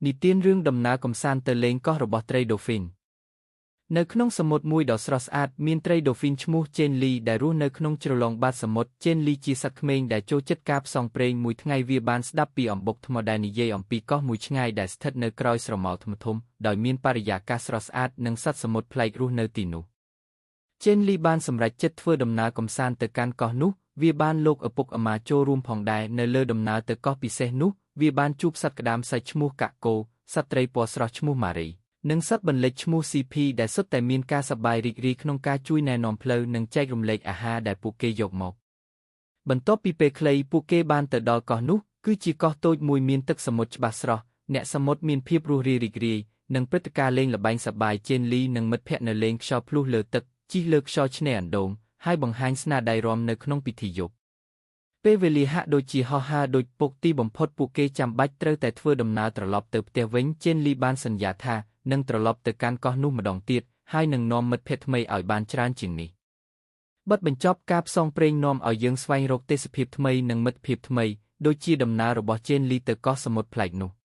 និទានរឿងដំណើរកម្សាន្តទៅលេងកោះរបស់ត្រីដូហ្វីននៅក្នុងសមុទ្រមួយដ៏ស្រស់ស្អាតមានត្រីដូហ្វីនឈ្មោះចេនលីដែលរស់នៅក្នុងជ្រលងបាតសមុទ្រចេនលីជាសត្វក្មេងដែលចូលចិត្តការផ្សងព្រេងមួយថ្ងៃវាបានស្ដាប់ពីអំបុកថ្មដែលនិយាយអំពីកោះមួយឆ្ងាយដែលស្ថិតនៅក្រោយស្រមោលថ្មធំដោយមានបរិយាកាសស្រស់ស្អាតនិងសត្វសមុទ្រប្លែករស់នៅទីនោះចេនលីបានសម្រេចចិត្តធ្វើដំណើរកម្សាន្តទៅកាន់កោះនោះវាបានលោកឪពុកអាម៉ាចូលរួមផងដែរនៅលើដំណើរទៅកោះពិសេសនោះវាបានជួបសត្វក្តាមសាច់ឈ្មោះកាកូសត្វត្រីពណ៌ស្រស់ឈ្មោះម៉ារីនិងសត្វបន្លិចឈ្មោះ CP ដែលសុទ្ធតែមានការសប្បាយរីករាយក្នុងការជួយណែនាំផ្លូវនិងចែករំលែកអាហារដែលពួកគេយកមកបន្ទាប់ពីពេលខ្លីពួកគេបានទៅដល់កោះនោះគឺជាកោះតូចមួយមានទឹកសមុទ្រច្បាស់ស្រស់អ្នកសមុទ្រមានភាពរួសរាយរីករាយនិងព្រឹត្តិការណ៍លេងល្បែងសប្បាយចេនលីនិងមិត្តភ័ក្តិនៅលេងខ្យល់ភ្លោះលើទឹកជិះលើខ្យល់ឆ្នេរអណ្ដូងហើយបង្ហាញស្នាដៃរាំនៅក្នុងពិធីយប់ពេលវេលាហាក់ដូចជាហោះហើរដូចពុកទីបំផុតពួកគេចាំបាច់ត្រូវតែធ្វើដំណើរត្រឡប់ទៅផ្ទះវិញចេនលីបានសន្យាថានឹងត្រឡប់ទៅកាន់កោះនោះម្ដងទៀតហើយនឹងនាំមិត្តភ័ក្តិថ្មីឲ្យបានច្រើនជាងនេះបទបញ្ចប់ការផ្សងព្រេងនាំឲ្យយើងស្វែងរកទេសភាពថ្មីនិងមិត្តភាពថ្មីដូចជាដំណើររបស់ចេនលីទៅកោះសមុទ្រប្លែកនោះ។